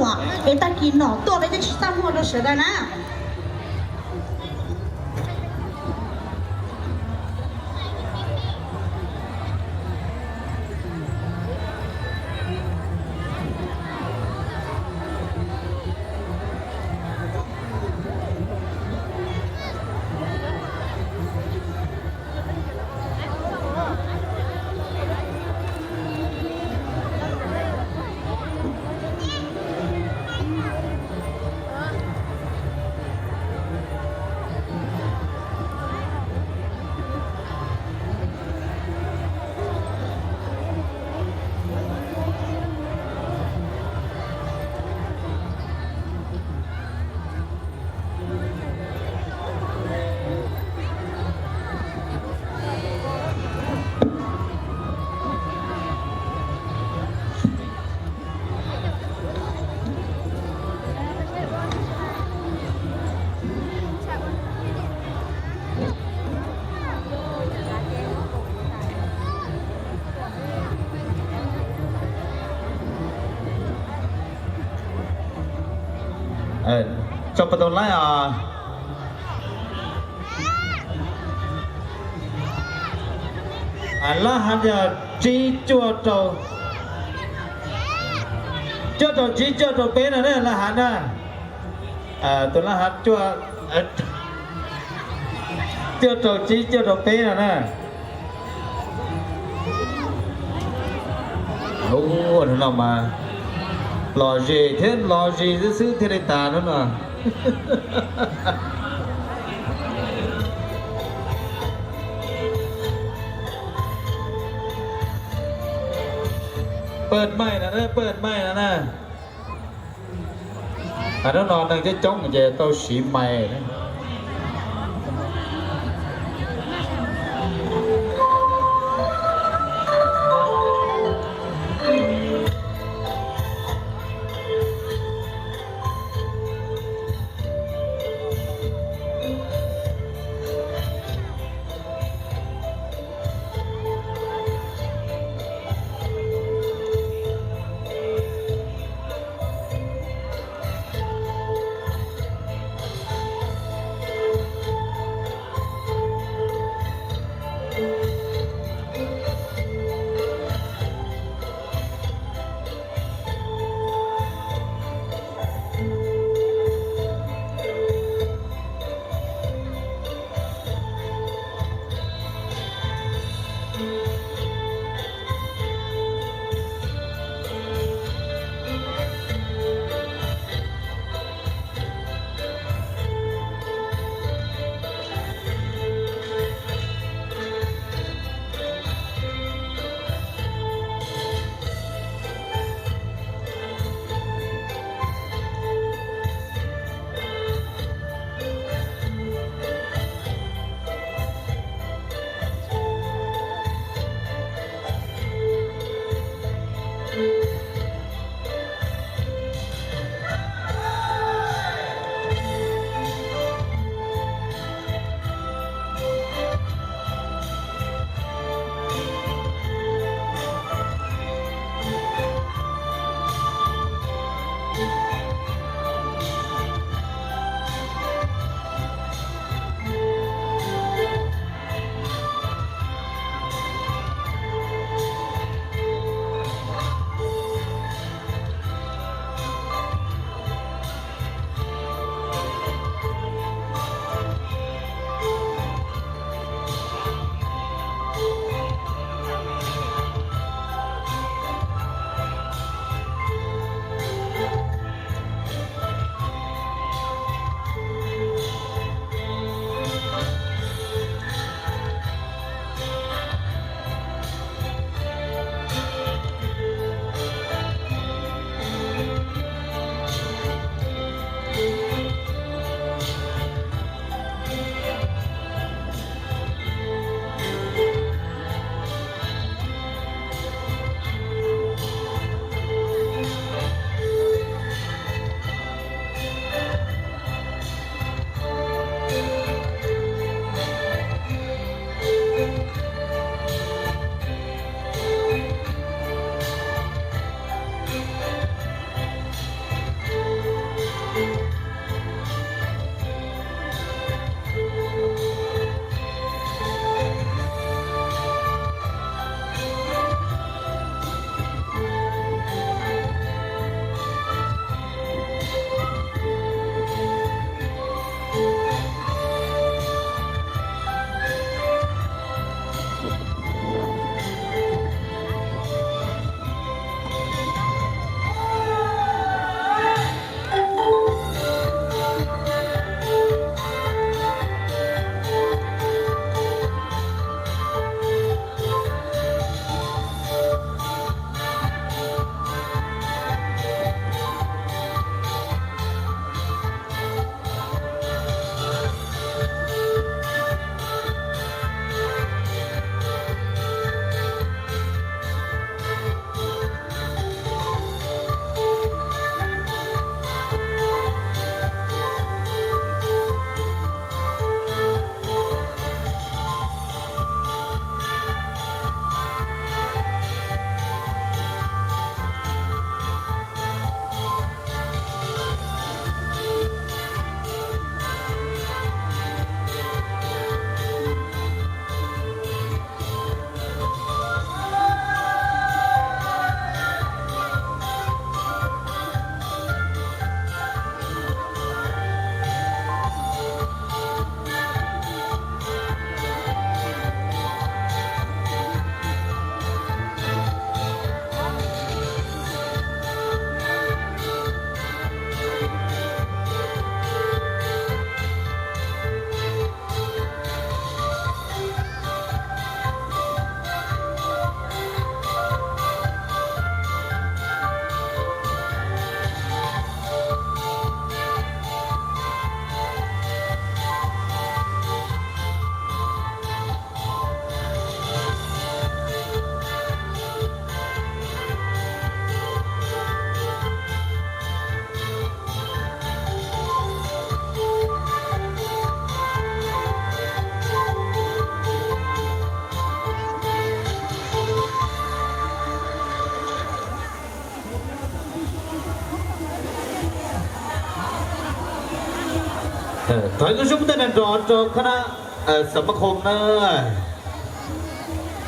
Es tag kis nom tuaj peb thiaj tsis txaj muag rau sawv daws na. Tso pas tau laib os. Lab hav yog tsib cuaj rau, cuaj rau tsib cuaj rau peb no na lab hav na. Tus lab hav cuaj, cuaj rau tsib cuaj rau peb no na. Ua no mas lom zem thiab lom zem xwb xwb thiaj li tas no no. Pawg maij no na, pawg maij no na. Hnub no neeg coob coob ces tau siv mais. Thov ib lub suab npau taws nrov nrov rau khab na, Xam Mab Khoo na.